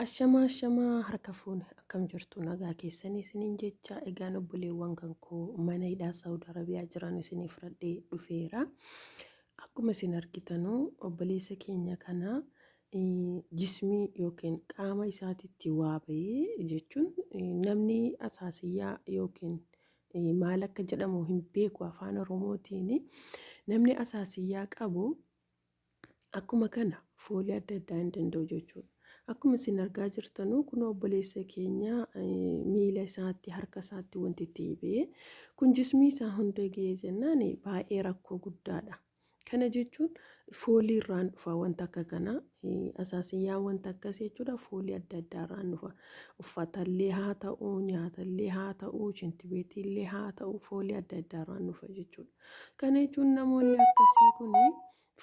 Ashamaa ashamaa harka fuune akkam jirtu nagaa keessanii isiniin jecha. Egaan obboleewwan kan koo mana hidhaa Saawud Arabiyaa jiran isinii fudhadhee dhufeera. Akkuma isin argitanuu obboleessa keenya kana jismii yookiin qaama isaatitti waa bahee jechuun namni asaasiyyaa yookiin maal akka jedhamu hin beeku afaan Oromootiin, namni asaasiyyaa qabu akkuma kana foolii adda addaa hin danda'u jechuudha. Akkuma isin argaa jirtanuu kun obboleessa keenya miila isaatti, harka isaatti wanti itti ba'ee kun jismii isaa hunda ga'ee jennaan baay'ee rakkoo guddaadha. Kana jechuun foolii irraan dhufa wanta akka kanaa, asaasiyyaa wanta akkasii jechuudha, foolii adda addaa irraan dhufa. Uffatallee haa ta'u, nyaatallee haa ta'u, shintibeetiillee haa ta'u, foolii adda addaa irraan dhufa jechuudha. Kana jechuun namoonni akkasii kun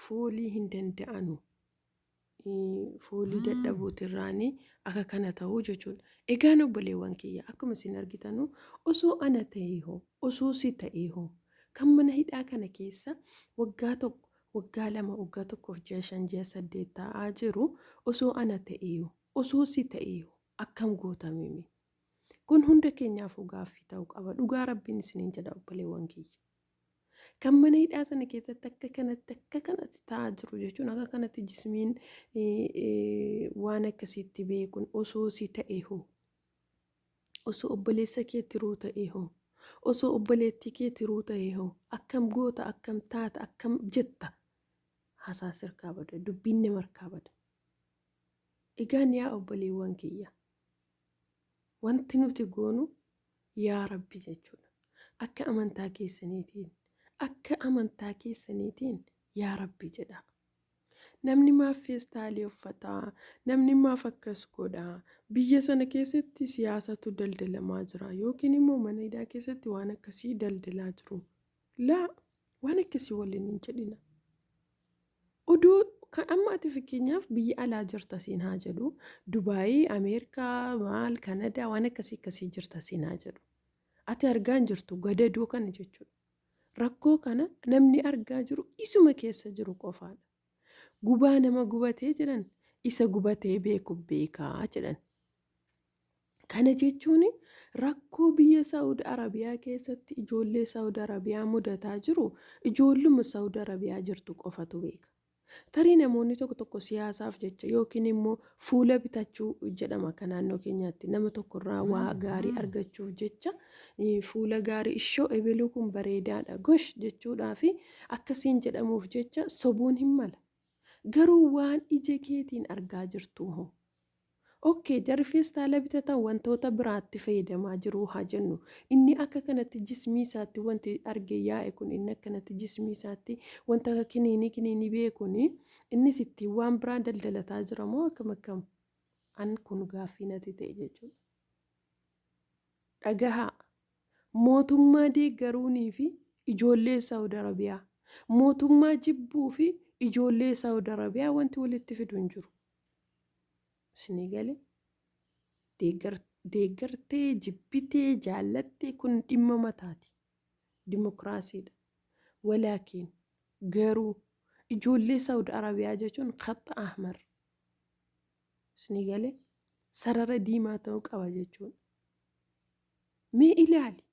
foolii hin danda'anu. Foolii dadhabuutirraanii akka kana ta'uu jechuudha. Egaan obboleewwan kiyya, akkuma isin argitanu osoo ana ta'ee hoo, osoo si ta'ee hoo, kan mana hidhaa kana keessa waggaa 1, waggaa 2, waggaa 1f ji'a 5, ji'a 8 taa'aa jiru osoo ana ta'ee hoo, osoo si ta'ee hoo akkam gootameme? Kun hunda keenyaafuu gaaffii ta'uu qaba. Dhugaa Rabbiin isiniin jedha obboleewwan kiyya. Kan mana hidhaa sana keessatti akka kanatti akka kanatti ta'aa jiru jechuun akka kanatti jismiin waan akkasiitti beekun osoo si ta'e hoo, osoo obboleessa kee tiruu ta'e hoo, osoo obboleettii kee tiruu ta'e hoo, akkam goota, akkam taata, akkam jetta? Haasaa sirkaa bada, dubbiin nama harkaa bada. Egaan yaa obboleewwan kiyya, wanti nuti goonu yaa Rabbi jechuudha. Akka amantaa keessaniitiin, akka amantaa keessaniitiin yaa Rabbi jedhaa. Namni maaf feestaalii uffataa? Namni maaf akkas godhaa? Biyya sana keessatti siyaasatu daldalamaa jira yookiin immoo mana hidhaa keessatti waan akkasii daldalaa jiru. Laa, waan akkasii waliin hin jedhina. Oduu kan amma ati fakkeenyaaf biyya alaa jirta siin haa jedhu, Dubaayii, Ameerikaa, maal, Kanadaa, waan akkasii akkasii jirta siin haa jedhu. Ati argaa hin jirtu gadadoo kana jechuudha. Rakkoo kana namni argaa jiru isuma keessa jiru qofaadha. Gubaa nama gubatee jedhan, isa gubatee beeku beekaa jedhan. Kana jechuun rakkoo biyya Saawud Arabiyaa keessatti ijoollee Saawud Arabiyaa mudataa jiru ijoolluma Saawud Arabiyaa jirtu qofatu beeka. Tarii namoonni tokko tokko siyaasaaf jecha yookiin immoo fuula bitachuu jedhama akka naannoo keenyaatti, nama tokkorraa waa gaarii argachuuf jecha fuula gaarii ishoo ebeluu kun bareedaadha gosh jechuudhaa fi akkasiin jedhamuuf jecha sobuun hin mala. Garuu waan ija keetiin argaa jirtuu hoo? Ok, jarri feestaala bitatan wantoota biraatti fayyadamaa jiru haa jennu. Inni akka kanatti jismii isaatti wanti arge yaa'e kun, inni akkanatti jismii isaatti wanta akka kiniinii kiniinii beekuun, innis ittiin waan biraa daldalataa jira moo akkam akkam? An kun gaaffii natti ta'e jechuudha. Dhagahaa. Mootummaa deeggaruunii fi ijoollee Saawud Arabiyaa, mootummaa jibbuu fi ijoollee Saawud Arabiyaa wanti walitti fidu hin jiru. Isinii gale? Deeggartee, jibbitee, jaallattee kun dhimma mataati. Dimokiraasiidha. Walaakiin garuu ijoollee Saawud Arabiyaa jechuun khaxa ahmar. Isinii gale? Sarara diimaa ta'uu qaba jechuudha. Mee ilaali.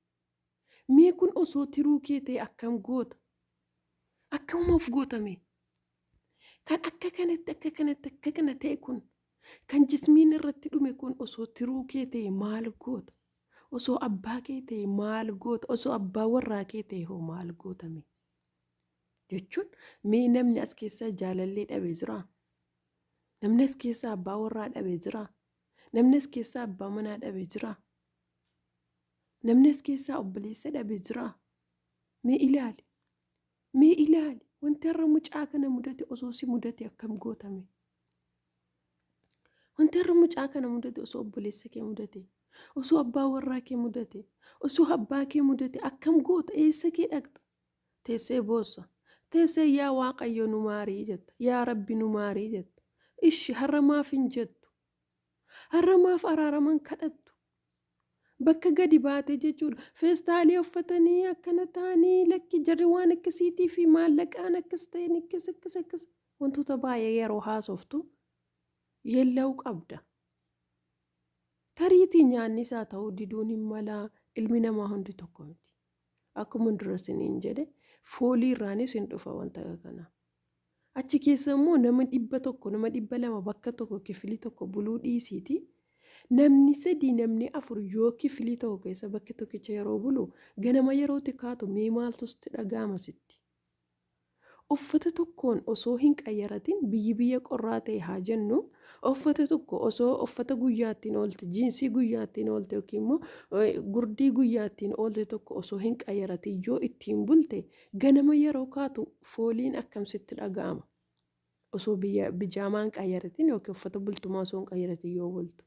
Mee kun osoo tiruu kee ta'e akkam goota? Akkamuma of goota mee? Kan akka kanatti akka kanatti akka kana ta'e kun, kan jismiin irratti dhume kun osoo tiruu kee ta'e maal goota? Osoo abbaa kee ta'e maal goota? Osoo abbaa warraa kee ta'e hoo maal goota mee? Jechuun mee namni as keessaa jaalallee dhabe jiraa? Namni as keessaa abbaa warraa dhabe jiraa? Namni as keessaa abbaa manaa dhabe jiraa? Namni as keessaa obboleessa dhabe jiraa? Mee ilaali. Mee ilaali. Wanti har'a mucaa kana mudate osoo si mudate akkam gootame? Wanti har'a mucaa kana mudate osoo obboleessa kee mudate, osoo abbaa warraa kee mudate, osoo abbaa kee mudate akkam goota? Eessa kee dhaqxa? Teessee boossa. Teessee yaa Waaqayyo nu maarii jetta. Yaa Rabbi nu maarii jetta. Ishi har'a maaf hin jettu? Har'a maaf araaraman kadhattu? Bakka gadi baatee jechuudha. Feestaalii uffatanii akkana ta'anii, lakki, jarri waan akkasiitii fi maallaqaan akkas ta'een akkas akkas akkas wantoota baay'ee yeroo haasoftu yeella'uu qabda. Tariitii nyaanni isaa ta'uu diduun hin mala, ilmi namaa hundi tokko miti. Akkuma dura isiniin jedhe, foolii irraanis hin dhufa wanta kanaa. Achi keessa immoo nama 100, nama 200 bakka tokko kifilii tokko buluu dhiisiiti. Namni sadii, namni afur yoo kifilii tokko keessa bakki tokkicha yeroo bulu, ganama yerootti kaatu mee maaltu sitti dhaga'ama sitti? Uffata tokkoon osoo hin qayyaratin, biyyi biyya qorraa ta'e haa jennu, uffata tokko osoo uffata guyyaattiin oolte, jiinsii guyyaattiin oolte yookiin immoo gurdii guyyaattiin oolte tokko osoo hin qayyaratin yoo ittiin bulte, ganama yeroo kaatu fooliin akkam sitti dhaga'ama? Osoo biyya bijaamaa hin qayyaratin yookiin uffata bultumaa osoo hin qayyaratin yoo bultu.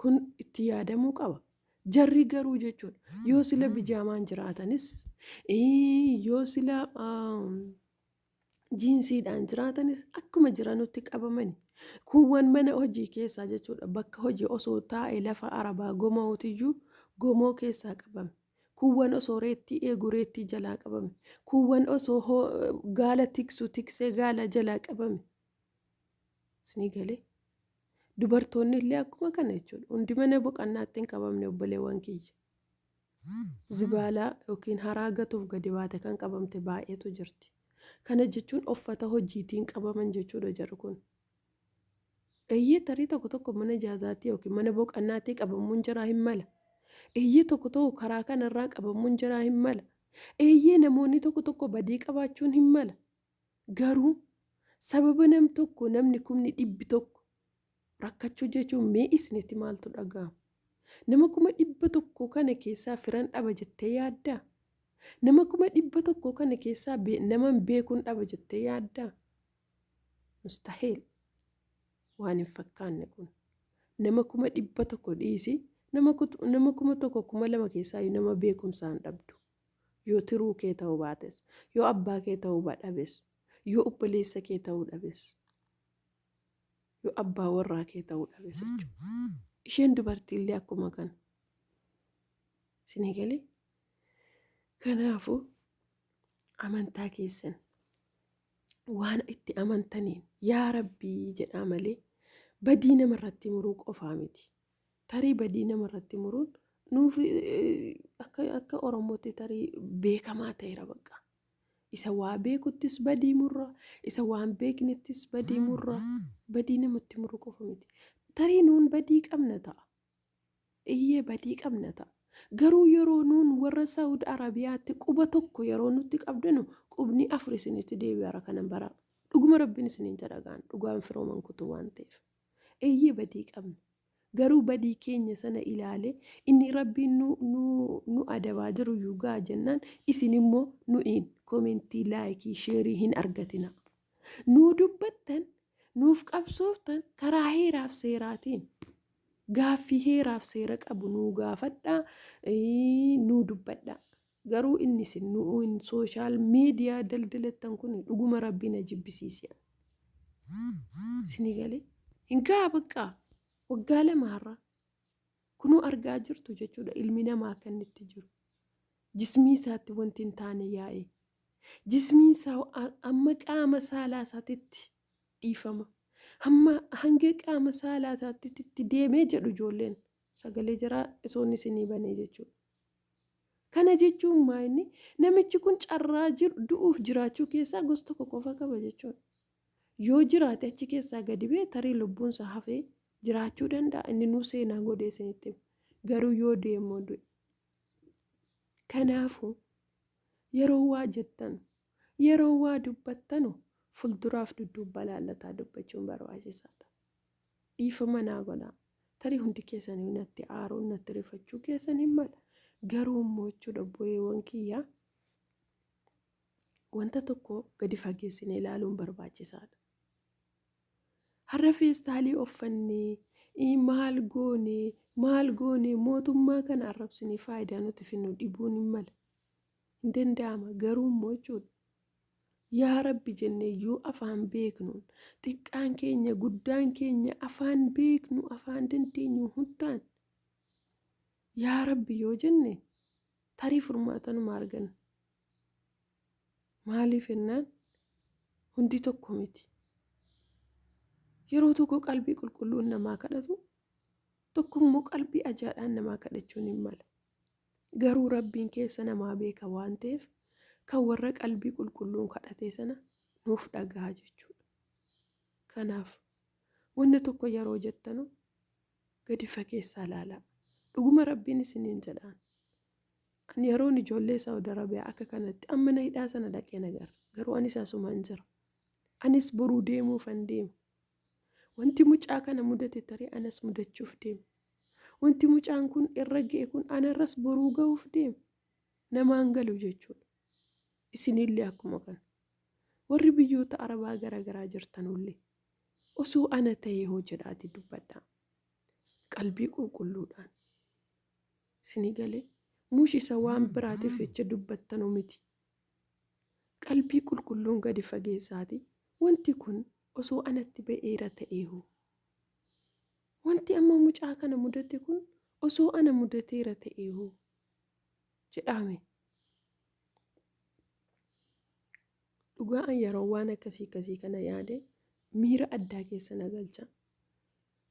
Kun itti yaadamuu qaba. Jarri garuu jechuudha, yoo sila bijaamaan jiraatanis, yoo sila jiinsiidhaan jiraatanis, akkuma jiranutti qabamani. Kuuwwan mana hojii keessaa jechuudha, bakka hojii osoo taa'e, lafa arabaa gomootiyyuu gomoo keessaa qabame. Kuuwwan osoo reettii eegu reettii jalaa qabame. Kuuwwan osoo gaala tiksu tiksee gaala jalaa qabame. Isinii galee? Dubartoonni illee akkuma kana jechuudha. Hundi mana boqannaatti hin qabamne, obboleewwan kiyya. Zibaalaa yookiin haraa gatuuf gadi baate kan qabamte baay'eetu jirti. Kana jechuun uffata hojiitiin qabaman jechuudha jarri kun. Eeyyee, tarii tokko tokko mana ijaazaatti yookiin mana boqannaatti qabamuun jiraa hin mala. Eeyyee, tokko tokko karaa kanarraa qabamuun jiraa hin mala. Eeyyee, namoonni tokko tokko badii qabaachuun hin mala. Garuu sababa nam tokko namni 100,000 rakkachuu jechuun mee isinitti maaltu dhaga'ama? Nama 100,000 kana keessaa firan dhaba jettee yaaddaa? Nama 100,000 kana keessaa naman beekuun dhaba jettee yaaddaa? Mustaheel, waan hin fakkaanne kun. Nama 100,000 dhiisi, nama 1000, 2000 keessaa nama beekumsaan dhabdu. Yoo tiruu kee ta'uu baates, yoo abbaa kee ta'uu dhabes, yoo obboleessa kee ta'uu dhabes, yoo abbaa warraa kee ta'uu dhabes jechuudha. Isheen dubartiillee akkuma kana. Isinii galee? Kanaafuu amantaa keessan waan itti amantaniin yaa Rabbii jedhaa malee badii namarratti muruu qofaa miti. Tarii badii namarratti muruun nuuf akka Oromootti tarii beekamaa ta'eera bakka. Isa waa beekuttis badii murra, isa waan beeknettis badii murra, badii namatti muruu qofa miti. Tarii nuun badii qabna ta'a. Iyyee, badii qabna ta'a. Garuu yeroo nuun warra Saawud Arabiyaatti quba tokko yeroo nutti qabdanu, qubni afur isinitti deebi'ara kanan bara. Dhuguma Rabbiin isiniin jedha gaan dhugaan firooman kutuu waan ta'eef. Eeyyee, badii qabna. Garuu badii keenya sana ilaalee inni Rabbiin nu adabaa jiru yuugaa jennaan, isin immoo nu'iin comment, like, share hin argatina. Nuu dubbattan, nuuf qabsooftan, karaa heeraaf seeraatiin gaaffii heeraaf seera qabu nuu gaafadhaa, nuu dubbadhaa. Garuu inni isin nu'uun social media daldalattan kun dhuguma Rabbiin na jibbisiise. Isinii galee? Hin ga'a baqqaa, waggaa 2 har'a. Kunoo argaa jirtu jechuudha ilmi namaa akka inni itti jiru. Jismii isaatti wanti hin taane yaa'e. Jismiin isaa amma qaama saalaa isaatitti dhiifama. Hamma hanga qaama saalaa isaatti itti deemee jedhu ijoolleen sagalee jaraa isoonni isinii banee jechuudha. Kana jechuun maa inni namichi kun carraa du'uuf jiraachuu keessaa gosa tokko qofa qaba jechuudha. Yoo jiraate, achi keessaa gadi ba'e, tarii lubbuunsa hafee jiraachuu danda'a. Inni nuu seenaa godhee isinitti hima. Garuu yoo deemu du'e. Kanaafuu yeroo waa jettan, yeroo waa dubbattanu, fuulduraaf dudduuba laallataa dubbachuun barbaachisaadha. Dhiifama naa godhaa. Tarii hundi keessanii natti aaruun natti rifachuu keessan hin mala. Garuu immoo jechuudha, obboleewwan kiyyaa, wanta tokko gadi fageessinee ilaaluun barbaachisaadha. Har'a feestaalii uffannee maal goonee maal goonee mootummaa kana arrabsinee faayidaa nuti finnu dhibuun hin mala. Hin danda'ama, garuu immoo jechuudha, yaa Rabbi jennee yoo afaan beeknuun, xiqqaan keenya guddaan keenya afaan beeknu, afaan dandeenyu hundaan yaa Rabbi yoo jenne, tarii furmaatanuma arganna. Maaliif jennaan, hundi tokko miti. Yeroo tokko qalbii qulqulluun namaa kadhatu. Tokko immoo qalbii ajaadhaan namaa kadhachuun hin mala. Garuu Rabbiin keessa namaa beeka waan ta'eef kan warra qalbii qulqulluun kadhatee sana nuuf dhagaha jechuudha. Kanaaf wanna tokko yeroo jettanu gadi fageessaa ilaalaa. Dhuguma Rabbiin isiniin jedhaan. Ani yeroon ijoollee Saawud Arabiyaa akka kanatti amma mana hidhaa sana dhaqee nagarra. Garuu anis asumaan jira. Anis boruu deemuufan deema. Wanti mucaa kana mudate tarii anas mudachuuf deema. Wanti mucaan kun irra ga'e kun anarras boruu ga'uuf deema. Namaan galu jechuudha. Isinillee akkuma kana. Warri biyyoota Arabaa garaagaraa jirtanullee osoo ana ta'ee hoo jedhaati dubbadhaa. Qalbii qulqulluudhaan. Isinii galee mush isa waan biraatiif jecha dubbattanu miti. Qalbii qulqulluun gadi fageessaati. Wanti kun osoo anatti ba'eera ta'ee hoo? Wanti amma mucaa kana mudate kun osoo ana mudateera ta'ee hoo? Jedhaame. Dhugaa an yeroo waan akkasii akkasii kana yaade miira addaa keessa na galcha.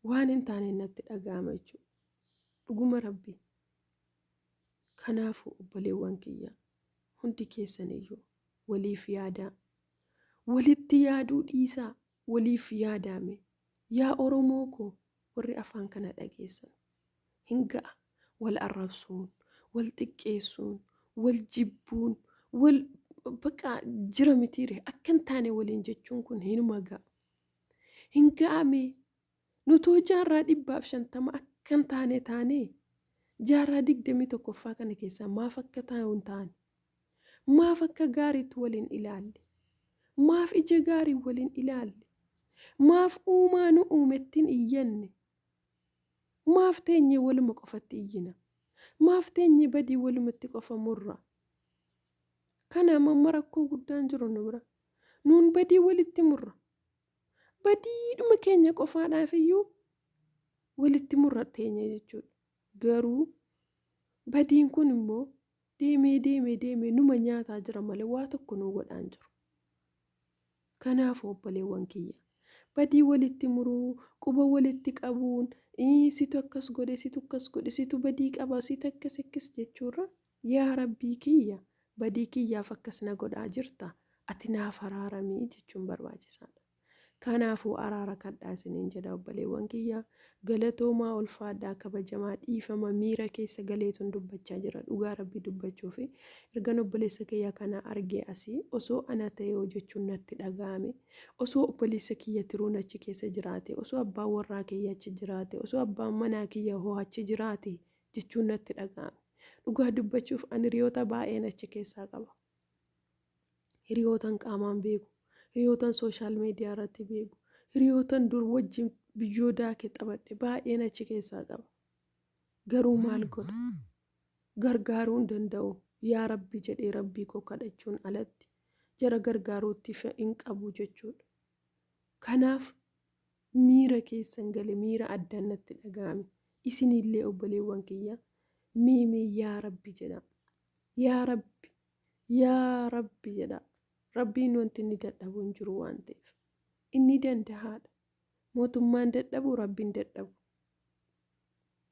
Waan hin taane natti dhaga'ama jechuudha. Dhuguma Rabbi. Kanaafuu obboleewwan kiyya hundi keessaniyyuu waliif yaadaa. Walitti yaaduu dhiisaa waliif yaadaame. Yaa Oromoo koo warri afaan kana dhageessan. Hin ga'a wal arrabsuun, wal xiqqeessuun, wal jibbuun, wal baqa jira mitiire akka hin taane waliin jechuun kun hinuma ga'a. Hin ga'ame nutoo jaarraa 150 akka hin taane taanee jaarraa 21ffaa kana keessaa maaf akka taa'u hin taane? Maaf akka gaariitti waliin ilaalle? Maaf ija gaarii waliin ilaalle? Maaf uumaa nu uumettiin iyyanne? Maaf teenyee waluma qofatti iyyina? Maaf teenyee badii walumatti qofa murra? Kana amma rakkoo guddaan jiru nu bira. Nuun badii walitti murra. Badiidhuma keenya qofaadhaaf iyyuu walitti murra teenya jechuudha. Garuu badiin kun immoo deemee deemee deemee numa nyaataa jira malee waa tokko nuu godhaan jiru. Kanaafuu obboleewwan kiyya badii walitti muruu, quba walitti qabuun, situ akkas godhe, situ akkas godhe, situ badii qaba, situ akkas akkas jechuurra yaa Rabbii kiyya badii kiyyaaf akkas na godhaa jirta ati naaf araaramii jechuun barbaachisaadha. Kanaafuu araara kadhaa isiniin jedha obboleewwan kiyya. Galatoomaa, ulfaadhaa, kabajamaa. Dhiifama, miira keessa galeetun dubbachaa jira dhugaa Rabbii dubbachuu fi ergan obboleessa kiyya kana argee asii osoo ana ta'ee hojjechuun natti dhaga'ame. Osoo obboleessa kiyya tiruun achi keessa jiraate, osoo abbaan warraa kiyya achi jiraate, osoo abbaan manaa kiyya hoo achi jiraate jechuun natti dhaga'ame. Dhugaa dubbachuuf ani hiriyoota baay'een achi keessaa qaba. Hiriyootan qaamaan beeku, hiriyootan social media irratti beeku, hiriyootan dur wajjin biyyoo daake taphadhe baay'een achi keessaa qaba. Garuu maal godha? Gargaaruu hin danda'u. Yaa Rabbi jedhee Rabbii koo kadhachuun alatti jara gargaaruutti hin qabu jechuudha. Kanaaf miira keessan gale, miira addaan natti dhaga'ame. Isinillee obboleewwan kiyya mee mee yaa Rabbi jedha. Yaa Rabbi, yaa Rabbi jedha. Rabbiin wanti inni dadhabu hin jiru waan ta'eef. Inni dandahaadha. Mootummaan dadhabu, Rabbiin dadhabu.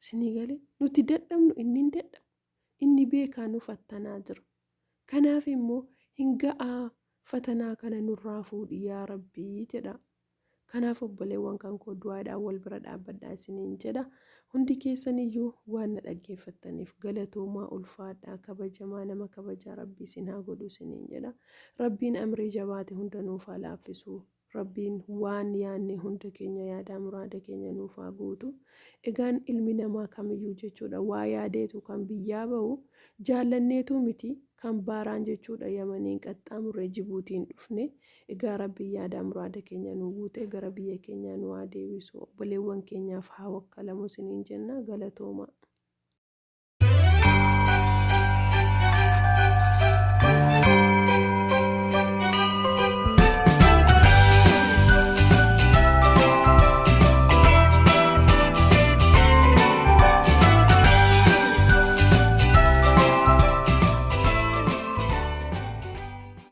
Isinii galee nuti dadhabnu inni hin dadhabu. Inni beekaa nu fattanaa jira. Kanaaf immoo hin ga'aa fatanaa kana nurraa fuudhi yaa Rabbii jedha. Kanaaf obboleewwan kan koo du'aadhaan wal bira dhaabbadhaa isiniin jedha. Hundi keessaniyyuu waan na dhaggeeffattaniif galatoomaa, ulfaadhaa, kabajamaa, nama kabajaa Rabbi isin haa godhu isiniin jedha. Rabbiin amrii jabaate hunda nuuf haa laaffisu. Rabbiin waan yaanne hunda keenya yaadaa muraada keenya nuuf haa guutu. Egaan ilmi namaa kamiyyuu jechuudha waa yaadeetu kan biyyaa bahu, jaallanneetu miti kan baaraan jechuudha Yamaniin qaxxaamurree Jibuutiin dhufne. Egaa Rabbiin yaadaa muraada keenya nuu guutee gara biyya keenyaa nu haa deebisu. Obboleewwan keenyaaf haa wakkalamu isiniin jenna. Galatoomaa.